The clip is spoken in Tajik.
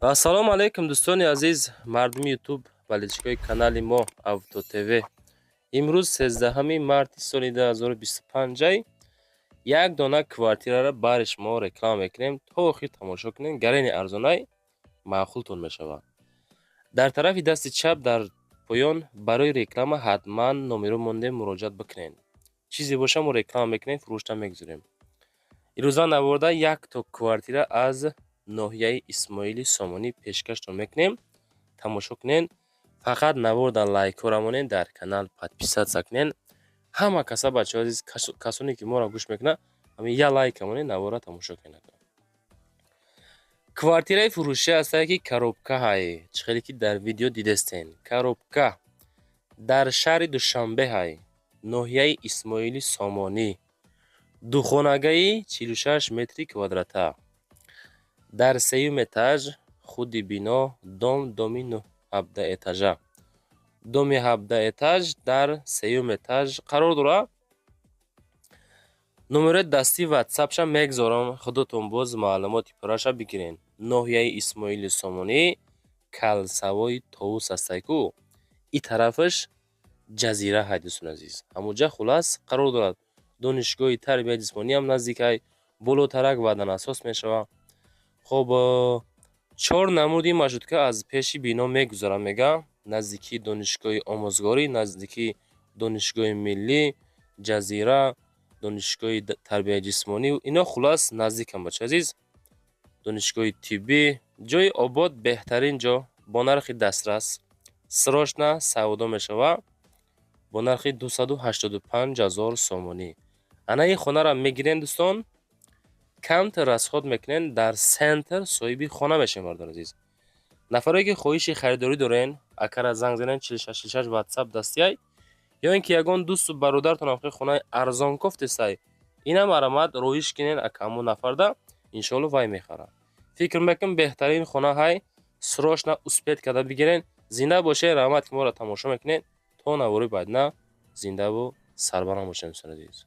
Ассалому алайкум, дӯстони азиз, мардуми Ютуб, болельщикои канали мо Авто ТВ. Имрӯз 13 марти соли 2025 як дона квартираро бари шумо реклама мекунем. То охир тамошо кунед, гарени арзонай маъқултон мешавад. Дар тарафи дасти чап дар поён барои реклама ҳатман номеро мондем, муроҷиат бикунед. Чизе боша, мо реклама мекунем, фурӯшта мегузорем. Ирӯза наворда якто квартира аз ноҳияи Исмоили Сомонӣ пешкаштон мекунем. Тамошо кунед. Фақат наворда лайкҳоро монед, дар канал подписаться кунед. Ҳама каса, бачаҳои азиз, касоне ки моро гӯш мекунанд, ҳамин як лайка монед, наворро тамошо кунед. Квартираи фурӯшӣ ҳастае, ки коробка ҳай, чӣ хеле ки дар видео дидестен. Коробка дар шаҳри Душанбе ҳай, ноҳияи Исмоили Сомонӣ, духонагаи 46 метри квадрата, дар сеюм этаж, худи бино, дом, доми 17 этажа. Доми 17 этаж дар сеюм этаж қарор дорад. Номерои дастии ватсапша мегзорам, худотон боз маълумоти пурраша бигирен. Ноҳияи Исмоили Сомонӣ, калсавои Товус ҳастай ку, и тарафаш Ҷазира ҳай, дӯстони азиз, ҳамонҷа хулас қарор дорад. Донишгоҳи тарбияи ҷисмониам наздикай, болотарак ваъданасос мешавад. Хоб, чор намуди маршрутка аз пеши бино мегузарад, мега, наздикии донишгоҳи омӯзгорӣ, наздикии донишгоҳи миллӣ, Ҷазира, донишгоҳи тарбияи ҷисмонӣ, ино хулас наздиканд, бачаи азиз. Донишгоҳи тиббӣ, ҷои обод, беҳтарин ҷо, бо нархи дастрас, срочно савдо мешавад бо нархи 285 000 сомонӣ. Ана ин хонаро мегирем, дӯстон, камтар расход мекунем, дар центр соҳиби хона мешавем, бародари азиз. Нафаре ки хоҳиши харидорӣ дорен, акара занг занен, 4646 ватсап дастияй, ё ин ки ягон дӯсту бародаратон хонаи арзон кофтесай, инам марамат роҳиш кинен ака ҳамун нафарда, иншоалло вай мехарад. Фикр мекунам, беҳтарин хона ҳай, срочно успеть карда бигирен. Зинда бошед, раҳмат, ки моро тамошо мекунед. То навори баъдина зиндаву сарбаланд бошед, дӯстони азиз.